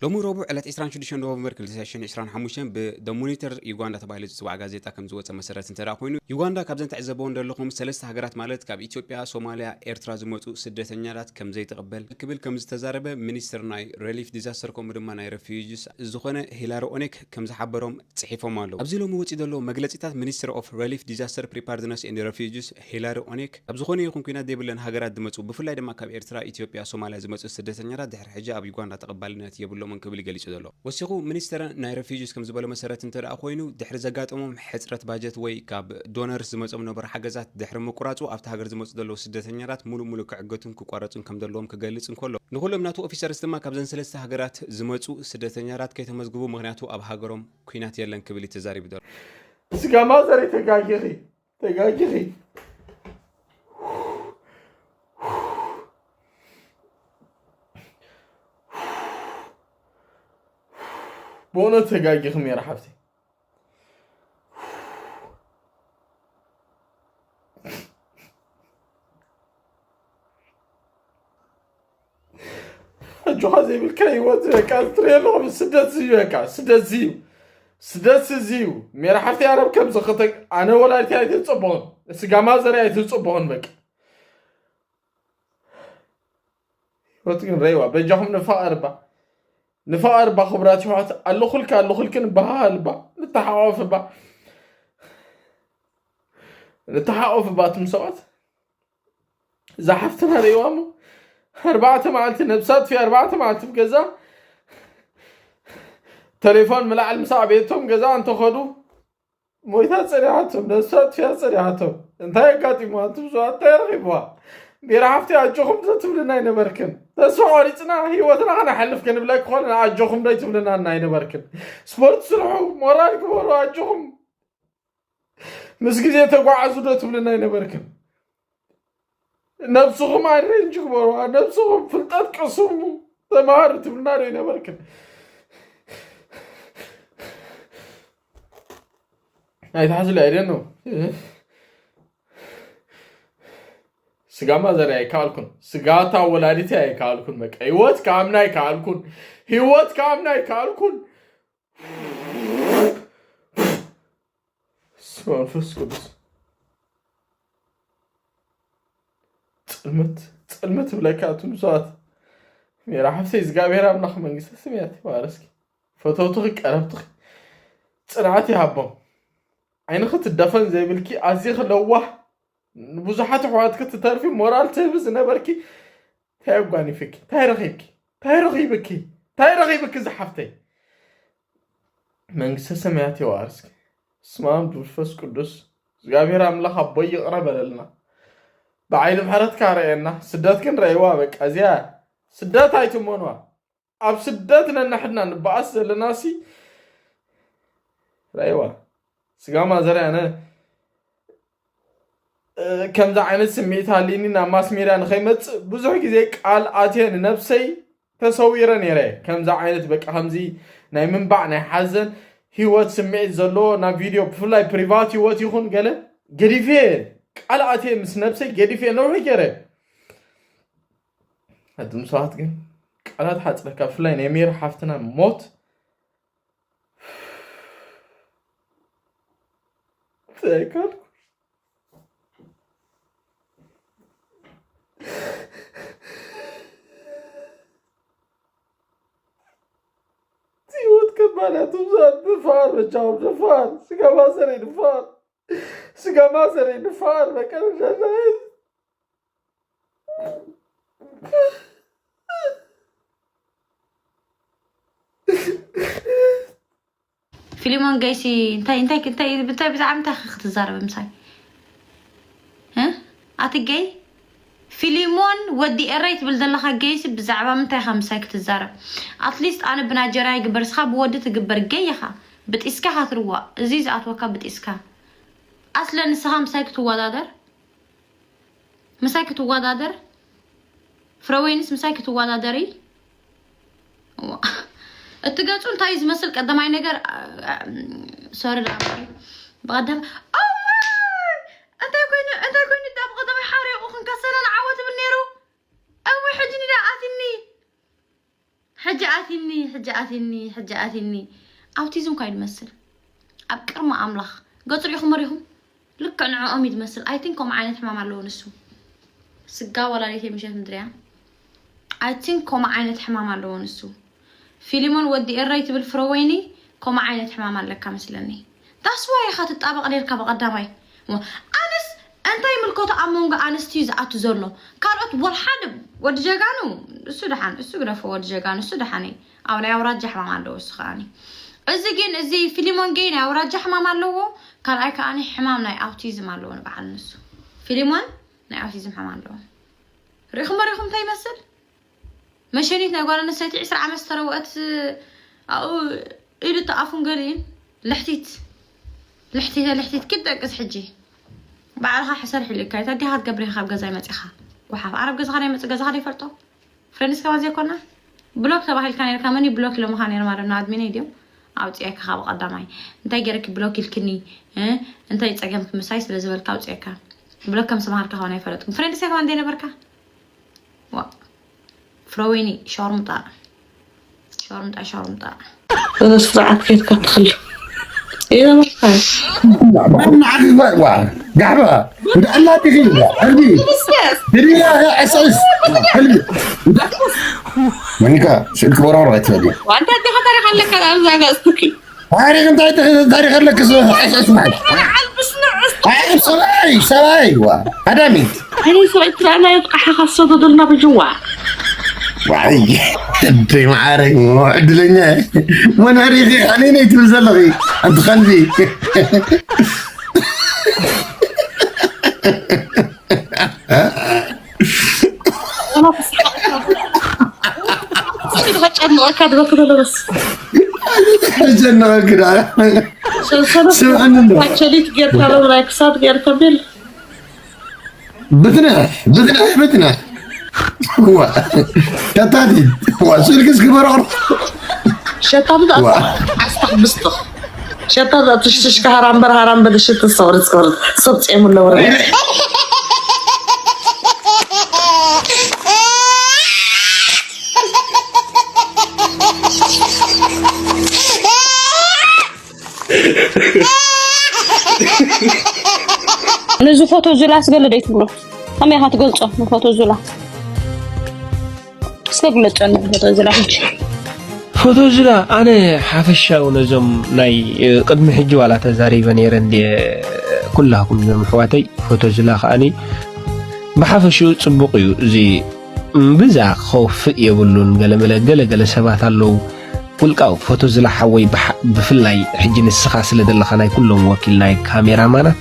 ሎሚ ረቡዕ ዕለት ዕስራን ሽዱሽተን ኖቨምበር ክልተ ሽሕን ዕስራን ሓሙሽተን ብ The Monitor ዩጋንዳ ተባሂሉ ዝፅዋዕ ጋዜጣ ከም ዝወፀ መሰረት እንተ ደኣ ኮይኑ፣ ዩጋንዳ ካብዘን ትዕዘበወን ዘለኹም ሰለስተ ሃገራት ማለት ካብ ኢትዮጵያ፣ ሶማልያ፣ ኤርትራ ዝመፁ ስደተኛታት ከም ዘይትቕበል ክብል ከም ዝተዛረበ ሚኒስትር ናይ ሪሊፍ ዲዛስተር ከምኡ ድማ ናይ ሬፊውጅስ ዝኾነ ሂላሪ ኦኔክ ከም ዝሓበሮም ፅሒፎም ኣለዉ። ኣብዚ ሎሚ ወፂኡ ዘሎ መግለፂታት ሚኒስትር ኦፍ ሪሊፍ ዲዛስተር ፕሪፓርድነስ ኤንድ ሬፊውጅስ ሂላሪ ኦኔክ፣ ካብ ዝኾነ ይኹን ኩናት ዘይብለን ሃገራት ዝመፁ ብፍላይ ድማ ካብ ኤርትራ፣ ኢትዮጵያ፣ ሶማልያ ዝመፁ ስደተኛታት ድሕሪ ሕጂ ኣብ ዩጋንዳ ተቐባልነት የብሎምን ክብል ገሊጹ ዘሎ። ወሲኹ ሚኒስተር ናይ ሬፊውጂስ ከም ዝበሎ መሰረት እንተ ደኣ ኮይኑ ድሕሪ ዘጋጠሞም ሕጽረት ባጀት ወይ ካብ ዶነርስ ዝመጾም ነበሩ ሓገዛት ድሕሪ ምቁራጹ ኣብቲ ሃገር ዝመጹ ዘለዉ ስደተኛታት ሙሉእ ሙሉእ ክዕገቱን ክቋረጹን ከም ዘለዎም ክገልጽ እንከሎ ንኹሎም ናቱ ኦፊሰርስ ድማ ካብዘን ሰለስተ ሃገራት ዝመጹ ስደተኛታት ከይተመዝግቡ ምኽንያቱ ኣብ ሃገሮም ኩናት የለን ክብል እዩ ተዛሪቡ ዘሎ። ስጋማ ዘር ተጋጊኺ ተጋጊኺ ብእውነት ተጋጊኺ ሜራ ሓፍቲ። ኣጆኻ ዘይብልካ ህይወት በቃ ትሪኦ ኣለኹ። ስደት እዩ በቃ ስደት እዩ ስደት እዚ እዩ። ሜራ ሓፍቲ ኣረብ ከምዚ ክተ ኣነ ወላዲት ኣይትፅቡቕን ስጋማ ዘር ኣይትፅቡቕን በቃ ህይወት ግን ረይዋ በጃኹም ንፋቐር እባ ንፋቐር እባ ክቡራት ይሕዋት ኣለኹልካ ኣለኹልክን በሃል እባ ንተሓቋፍ እባ ንተሓቋፍ እባ እትም ሰባት እዛ ሓፍትና ረይዋ እሞ ኣርባዕተ መዓልቲ ነብሳ ትፊ ኣርባዕተ መዓልቲ ብገዛ ተሌፎን ምላዕል ምስ ኣቤቶም ገዛ እንተኸዱ ሞይታ ጸኒሓቶም፣ ነብሳ ኣጥፊኣ ጸኒሓቶም። እንታይ ኣጋጢምዋ? ኣንቱም ሰባት እንታይ ረኺብዋ? ሜራ ሓፍቲ ኣጆኹም ትብልና ኣይነበርክን። ተስፋ ቆሪጽና ህይወትና ከነሕልፍ ክንብለኪ ከለና ኣጆኹም ዶ ኣይትብልናና ኣይነበርክን። ስፖርት ስርሑ፣ ሞራል ግበሩ፣ ኣጆኹም ምስ ግዜ ተጓዓዙ ዶ ትብልና ኣይነበርክን። ነብስኹም ኣሬንጅ ግበሩዋ፣ ነብስኹም ፍልጠት ቅስሙ ተምሃሩ ትብልና ዶ ይነበርክን? ኣይትሓዝሉ ኣይደን ነው ስጋማ ዘር ኣይከኣልኩን ስጋታ ወላዲቲ ኣይከኣልኩን በቃ ህይወት ከኣምና ኣይከኣልኩን ህይወት ከኣምና ኣይከኣልኩን ስመ መንፈስ ቅዱስ ጽልመት ጽልመት ብለካ እቱም ሰባት ሜራ ሓፍተይ እግዚኣብሔር ኣምላኽ መንግስተ ሰማያት ይባረስኪ ፈተውትኺ ቀረብትኺ ጽንዓት ይሃቦም ዓይንኺ ትደፈን ዘይብልኪ ኣዚኺ ለዋህ ንብዙሓት ኣሕዋትኪ ትተርፊ ሞራል ትህቢ ዝነበርኪ እንታይ ኣጓኒፍኪ እንታይ ረኺብኪ እንታይ ረኺብኪ እንታይ ረኺብኪ ዝሓፍተይ መንግስተ ሰማያት የዋርስኪ ስማም መንፈስ ቅዱስ እግዚኣብሔር ኣምላኽ ኣቦይ ይቕረ በለልና ብዓይኒ ምሕረትካ ረእየና ስደት ግን ረእይዋ በቃ እዚያ ስደት ኣይትመንዋ ኣብ ስደት ነንሕድና ንበኣስ ዘለና ሲ ረእይዋ ስጋማ ዘርያነ ከምዚ ዓይነት ስምዒት ሃልይኒ ናብ ማስ ሜድያ ንኸይመፅእ ብዙሕ ግዜ ቃል ኣትየ ንነብሰይ ተሰዊረ ነይረ ከምዚ ዓይነት በቃ ከምዚ ናይ ምንባዕ ናይ ሓዘን ህይወት ስምዒት ዘለዎ ናብ ቪድዮ ብፍላይ ፕሪቫት ህይወት ይኹን ገለ ገዲፌ ቃል ኣትየ ምስ ነብሰይ ገዲፌ ነውሒ ገይረ ኣቱም ሰባት ግን ቃላት ሓፅረካ ብፍላይ ናይ ሜሪ ሓፍትና ሞት ዘይካልኩ ህይወት ከባድ እያ። እቶም ሰባት ንፋር በጃኹም ንፋር ስጋ ማሰር ንፋር ስጋ ማሰር ንፋር መቀረሻ ፊሊሞን ገይሲ እንታይ እንታይ እንታይ እንታይ ብዛዕባ እንታይ ክትዛረብ ምሳይ ኣቲ ገይ ፊሊሞን ወዲ ኤረይ ትብል ዘለካ ገይሲ ብዛዕባ ምንታይ ኢካ ምሳይ ክትዛረብ ኣትሊስት ኣነ ብናጀርያ ይግበር ስካ ብወዲ ትግበር ገይ ኢካ ብጢስካ ኢካ ትርዋእ እዚ ዝኣትወካ ብጢስካ ኣስለ ንስካ ምሳይ ክትወዳደር ምሳይ ክትወዳደር ፍረወይንስ ምሳይ ክትወዳደሪ እቲ ገፁ እንታይ እዩ ዝመስል ቀዳማይ ነገር ሶሪ ብቀደም እንታይ ኮይኑ እንታይ ኮይኑ ዳ ብቀዳማይ ሓሪቑ ክንከሰና ንዓወት ብል ነይሩ እወ ሕጂ ንዳ ኣትኒ ሕጂ ኣትኒ ሕጂ ኣቲኒ ሕጂ ኣቲኒ ኣውቲዝም ኳ ይመስል ኣብ ቅርሚ ኣምላኽ ገጽ ሪኢኹም ሪኹም ልክዕ ንዕኦም እዩ ዝመስል። I think ከምኡ ዓይነት ሕማም ኣለዎ ንሱ። ስጋ ወላዲት ምሸት ምድርያ። I think ከምኡ ዓይነት ሕማም ኣለዎ ንሱ። ፊሊሞን ወዲ ኤረይ ትብል ፍረወይኒ ከምኡ ዓይነት ሕማም ኣለካ መስለኒ። That's why ኢኻ ትጣበቕ ነርካ ብቐዳማይ። እሞ ኣነስ እንታይ ምልከቶ ኣብ መንጎ ኣንስቲ እዩ ዝኣቱ ዘሎ? ካልኦት ወልሓደ ወዲ ጀጋኑ እሱ ደሓን እሱ ግደፎ ወዲ ጀጋኑ እሱ ደሓን እዩ። ኣብ ናይ ኣውራጃ ሕማም ኣለዎ እሱ ከኣኒ። እዚ ግን እዚ ፊሊሞን ገይ ናይ ኣውራጃ ሕማም ኣለዎ። ካልኣይ ከኣኒ ሕማም ናይ ኣውቲዝም ኣለዎ ንበዓል ንሱ። ፊሊሞን ናይ ኣውቲዝም ሕማም ኣለዎ። ርኢኹም ርኢኹም እንታይ ይመስል? መሸኒት ናይ ጓል ኣንስተይቲ ዕስራ ዓመት ዝተረወአት ኣብኡ ኢዱ ተኣፉን ገሊኡን ልሕቲት ልሕቲተ ልሕቲት ክትደቅስ ሕጂ ባዕልኻ ሕሰር ሒሉካ የት ኣዲኻ ክትገብር ኢኻ ካብ ገዛይ መፂኻ? ጎሓፍ ኣረብ ገዛኻ ናይ መፅእ ገዛኻ ዶ ይፈልጦ? ፍሬንድስ ከማን ዘይኮና ብሎክ ተባሂልካ ነርካ መን ብሎክ ኢሎምኻ ነይሮም ኣረና ኣድሚነይ ድዮም? ኣውፅኤካ ካብ ቀዳማይ እንታይ ገይረኪ ብሎክ ኢልክኒ? እንታይ ፀገምኪ ምሳይ ስለ ዝበልካ ኣውፅኤካ። ብሎክ ከም ዝተምሃርካ ከሆነ ኣይፈለጥኩም ፍሬንድስ ከማን ዘይነበርካ? ዋ ፍረወይኒ ሻወር ምጣ ሻወር ምጣ ሻወር ምጣ በስርዓት ከይድካ ትኽል ጋሕባ እንዳላ ዲኺ ሕልሚ ድሪያ ሕስስ ሕልሚ መንካ ስእልክ ወራወር ኣይትበል ዋንታ ዲኻ ታሪክ ኣለካ ኣብዛ ጋዝ ቱኪ ታሪክ እንታይ ታሪክ ኣለክ ሕስስ ማለት ሰብኣይ ሰብኣይ ዋ ቀዳሚት እኔ ሰው ኤርትራ ናይ ጥቃሓ ካሰዶ ደልና ብጅዋ ዋይ እንተይ ማዓረይ ዕድለኛ መናሪኺ ኣነይ ነይ ትብል ዘለኺ ኣንቲ ከልቢ ጨንቀካ ድበክ በለበስ ጀነቐክዳ ሰንሰለት ስምዕኒ እንዶ ቸሊት ጌርካ ለው ናይ ክሳድ ጌርካ ቤል ብትንሕ ብትንሕ ብትንሕ ዋ ከታቲት ዋ ስልክስ ግበረቕሮ ሸታ ብጣ ዓስታኽ ብስጥኽ ሸታ ትሽትሽካ ሃራምበር ሃራምበር ሽት ሰውርት ሰውርት ሰብ ጼሙ ኣለወረ ነዚ ፎቶ ዝላ ስገለ ደይ ትብሎ ከመይ ኢኻ ትገልጾ ንፎቶ ዝላ እስከ ግለጸና ፎቶ ዝላ ሕጂ ፎቶ ዝላ ኣነ ሓፈሻዊ ነዞም ናይ ቅድሚ ሕጂ ዋላ ተዛሪበ ነይረ እንድየ ኩላኩም ዞም ኣሕዋተይ ፎቶ ዝላ ከኣኒ ብሓፈሽኡ ፅቡቅ እዩ እዚ እምብዛ ክኸውፍእ የብሉን ገለመለ ገለገለ ሰባት ኣለዉ ውልቃዊ ፎቶ ዝላ ሓወይ ብሓ- ብፍላይ ሕጂ ንስኻ ስለ ዘለኻ ናይ ኩሎም ወኪል ናይ ካሜራማናት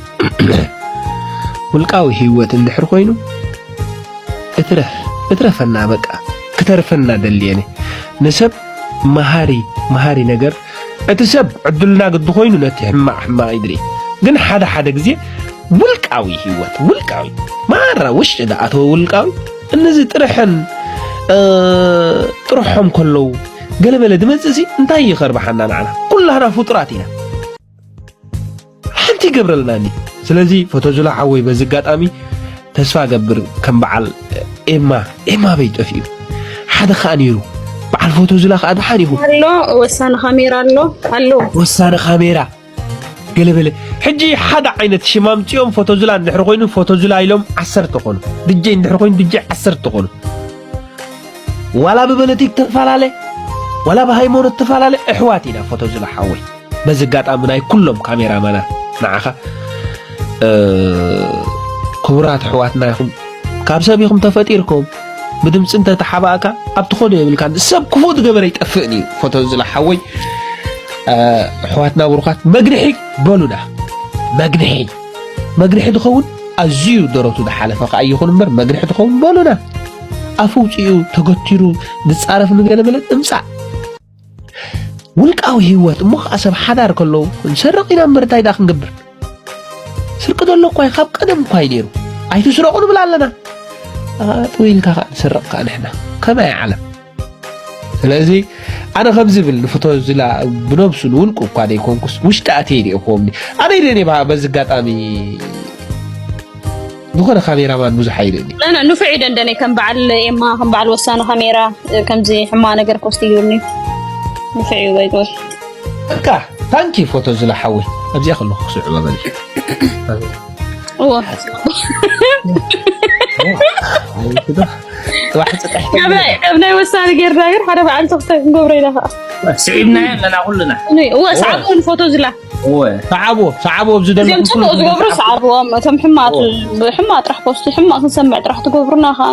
ውልቃዊ ህይወት እንድሕር ኮይኑ እትረፍ እትረፈና በቃ ክተርፈና ደልየኒ ንሰብ መሃሪ መሃሪ ነገር እቲ ሰብ ዕድልና ግዲ ኮይኑ ነቲ ሕማቕ ሕማቕ ይድሪ ግን ሓደ ሓደ ግዜ ውልቃዊ ህይወት ውልቃዊ ማራ ውሽጢ ዝኣተወ ውልቃዊ እነዚ ጥርሐን ጥርሖም ከለዉ ገለመለ ድመፅእ ሲ እንታይ ይኸርብሓና ንዓና ኩላህና ፍጡራት ኢና ሓንቲ ይገብረልና እንዲ ስለዚ ፎቶ ዙላ ሓወይ በዚ ኣጋጣሚ ተስፋ ገብር ከም በዓል ኤማ ኤማ በይ ጠፊኡ ሓደ ከዓ ነይሩ በዓል ፎቶ ዙላ ከዓ ደሓን ይኹን ኣሎ ወሳኒ ካሜራ ኣሎ ኣሎ ወሳኒ ካሜራ ገለበለ ሕጂ ሓደ ዓይነት ሽም ኣምፅኦም ፎቶ ዙላ እንድሕር ኮይኑ ፎቶ ዙላ ኢሎም ዓሰርተ ኮኑ ድጀ እንድሕር ኮይኑ ድጀ ዓሰርተ ኮኑ ዋላ ብበለቲክ ተፈላለ ዋላ ብሃይማኖት ተፈላለ ኣሕዋት ኢና ፎቶ ዙላ ሓወይ በዚ ኣጋጣሚ ናይ ኩሎም ካሜራማናት ንዓኻ ክቡራት ኣሕዋትና ኢኹም ካብ ሰብ ኢኹም ተፈጢርኩም ብድምፂ እንተተሓባእካ ኣብ ትኾዶ የብልካ ሰብ ክፉእ ዝገበረ ይጠፍእን እዩ ፎቶ ዝላ ሓወይ ኣሕዋትና ብሩኻት መግንሒ በሉና መግንሒ መግንሒ ዝኸውን ኣዝዩ ደረቱ ዝሓለፈ ከዓ ይኹን እምበር መግንሒ ዝኸውን በሉና ኣፍ ውፅኡ ተገቲሩ ዝፃረፍ ንገለመለ እምፃእ ውልቃዊ ህይወት እሞ ከዓ ሰብ ሓዳር ከለዉ ክንሰርቕ ኢና እምበር እንታይ ደኣ ክንገብር ስርቂ ዘሎ እኳ ካብ ቀደም እኳ እዩ ነይሩ ኣይትስረቑ ንብል ኣለና ኣጥው ኢልካ ከዓ ንስረቕ ከዓ ንሕና ከማይ ዓለም ስለዚ ኣነ ከምዚ ብል ንፍቶ ዝላ ብነብሱ ንውልቁ እኳ ዘይኮንኩስ ውሽጢ ኣትየ ይሪኦ ክወምኒ ኣነ ይደን በዚ ኣጋጣሚ ዝኾነ ካሜራማን ብዙሕ ኣይደሊ ንፍዕ እዩ ደንደነ ከም በዓል ኤማ ከም በዓል ወሳኒ ካሜራ ከምዚ ሕማ ነገር ኮስት ይብልኒ ንስዒ ወይ ጦር። እካ ታንኪ ፎቶ ዝለሓዊ ኣብዚኣ ከለኹ ክስዕባ በሊ። እዎ። ካብ ናይ ወሳኒ ጌርና ግን ሓደ በዓል ተኽተ ክንገብሮ ኢና ከዓ። ስዒብናዮ ኣለና ኩልና። እዎ፣ ሰዓብዎ ንፎቶ ዝላ። እወ። ሰዓብዎ፣ ሰዓብዎ ኣብዚ ዘሎ እዚኦም ጽቡቕ ዝገብሩ ሰዓብዎም። እቶም ሕማቕ፣ ሕማቕ ጥራሕ ፖስት፣ ሕማቕ ክንሰምዕ ጥራሕ ትገብሩና ከዓ።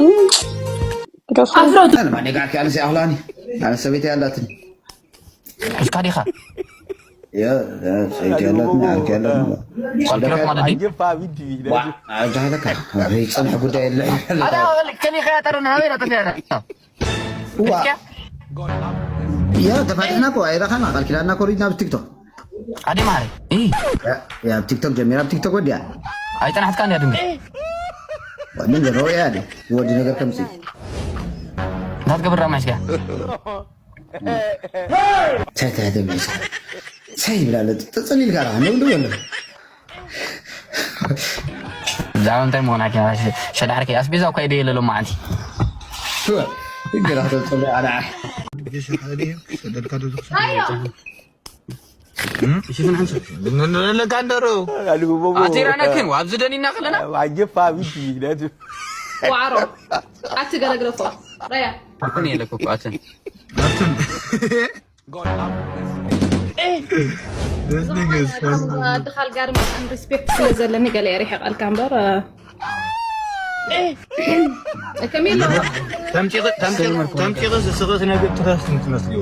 ግደፉ። ኣፍረውቲ። ኣነ ማን ጋር ያለ ሲያህላኒ። ኣነ ሰበይቲ ያላትን። እስካ ዲኻ? ያ፣ ያ፣ ሰይቲ ያላትን፣ ዓርኪ ያላትን። ቋልክሎት ማለት እዩ። ዋ፣ ኣጃሃለካ። ይጸንሕ ጉዳይ የለ። ኣዳ፣ ከሊኻ ያጠረና፣ ኣበይ ናጠፍ ያለ? ዋ። እስኪያ? ያ፣ ተፋቲሕና እኮ፣ ኣይረኸና፣ ቃል ኪዳንና ኮሪድና ብቲክቶክ። ኣደ ማረ። እይ። ያ፣ ያ፣ ብቲክቶክ ጀሚራ፣ ብቲክቶክ ወዲያ። ኣይጠናሕትካ እንዲያ ድንግል። ወዲ ነገር ወይ ኣደ፣ ወዲ ነገር ከምሲ። እንዳትገብር ራማይስካ። ታይ፣ ታይ፣ ታይ፣ ታይ፣ ታይ ይብላለ፣ ተጸሊልካ ረኻ፣ ነው፣ ነው፣ ነው። ዛዕባ እንታይ ምኾን ሓኪም? ሸ-፣ ሸዳሕርኪ ኣስቤዛ እኳ ኢደ የለ ሎማዓንቲ። ሽወ፣ ይገራ ተጸሊ ኣና። ሽፍን ሓንሱ። ን-፣ ን-፣ ንለካ እንደሩ። ኣቲራና ክን፣ ኣብዚ ደኒና ከለና። ኣጀፋ ቢቲ ይግደቱ። ዋዕሮ። ኣቲ ገረግረፎ። ረያ። ኣትን የለኩ እኮ ኣትን። ኣትን። This nigga is funny. ኣድኻ ኣልጋሪ መጠን ሪስፔክት ስለ ዘለኒ ገለ እየ ርሒቐልካ እምበር፣ እ፣ ከመይ ኣሎ? ተምፂቕ-፣ ተምፂቕ-፣ ተምፂቕ ዝስቕ ዝነግር ትኸስ እንትመስልዎ።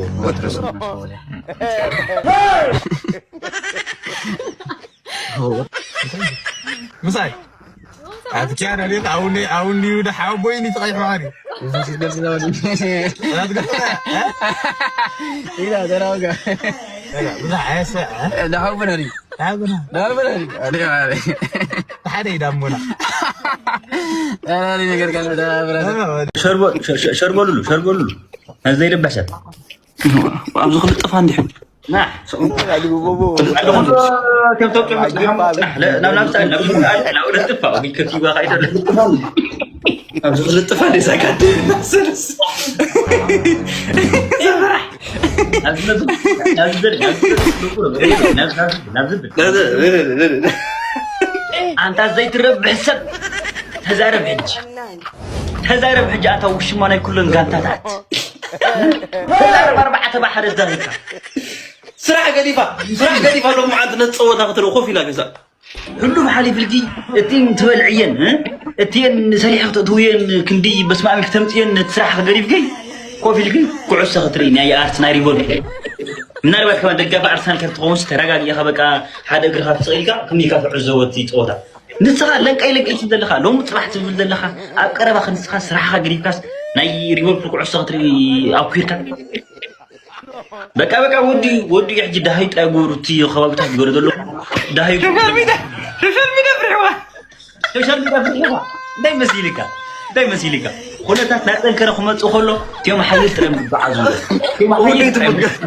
ምሳይ። ኣትኪያ ነዴት ኣውኒ፣ ኣውኒ ይሁዳ ሓቦይ ኒ ተቐይሑ ማሪ። ኢላ ተራውጋ። ብዙሕ ኣየስዕ፣ እ? ዳሓው በነሪ። ዳሓው በነሪ። ዳሓው በነሪ። ኣዲ ማሪ። ሓደ ኢዳ እሞና። ኣዲ ነገር ካለ ዳሓው በነሪ። ሸርቦ፣ ሸ-፣ ሸ-፣ ሸርቦ ሉሉ፣ ሸርቦ ሉሉ። ነዚ ዘይልበሰ። ኣብዚ ክልጥፋ እንዲሑ። ና፣ ስቕ። ኣለኹም። ከም ተውቅዕ መጽናሕ፣ ለ-፣ ናብ፣ ናብ፣ ናብ፣ ናብ፣ ናብ፣ ናብ፣ ልጥፋ፣ ወይ ከቲባ ካይደ ልጥፋ። ኣብዚ ልጥፋ ደዛ ጋደ እናሰለስ። ዘበራሕ። ኣብዚ ነዚ፣ ኣብዚ ዘል፣ ኣብዚ ዘል፣ ናብ፣ ናብ፣ ናብ፣ ናብ፣ ናብ፣ ናብ። ኣንታ ዘይትረብሕ ሰብ፣ ተዛረብ ሕጂ። ተዛረብ ሕጂ፣ ኣታ ውሽማ ናይ ኩለን ጋንታታት። ተዛረብ ኣርባዕተ ባሕሪ ዛሪብካ። ስራሕ ገዲፋ፣ ስራሕ ገዲፋ ሎሚ መዓልቲ ነቲ ጸወታ ክትርኢ ኮፍ ኢላ ገዛ። ህሉፍ ሓሊፍልኪ፣ እቲን ትበልዕየን፣ እ? እቲን ሰሪሕ ክትእትውየን ክንዲ በስማሚ ክተምጽየን ነቲ ስራሕ ገዲፍኪ ኮፍ ኢልኪ ኩዕሶ ክትርኢ ናይ ኣርት ናይ ሪቦን። ምናልባት ከማን ደጋፊ ኣርሰናል ከተትኸውን ተረጋጊእካ በቃ ሓደ እግርኻ ተሰቒልካ ክንዲካ ትዕዘቦ እቲ ጸወታ። ንስኻ ለንቀይ ለንቀይ ትብል ዘለኻ፣ ሎሚ ጽባሕ ትብል ዘለኻ፣ ኣብ ቀረባ ክንስኻ ስራሕኻ ገዲፍካስ ናይ ሊቨርፑል ኩዕሶ ክትርኢ ኣኩርካ። በቃ፣ በቃ፣ ወዲ፣ ወዲ ሕጂ ደሃይ ጥራይ ጎሩ እቲ ከባቢታት ዝገረ ዘሎ። ደሃይ ሶሻል ሚድያ፣ ሶሻል ሚድያ ፍርሕዋ። ሶሻል ሚድያ ፍርሕዋ። እንታይ መሲልካ? እንታይ መሲልካ? ኩነታት ናጠንከረ ክመጽእ ከሎ፣ እቲኦም ሓይል ጥራይ ምጉዓዙ። እቲኦም ሓይል ጥራይ ምጉዓዙ።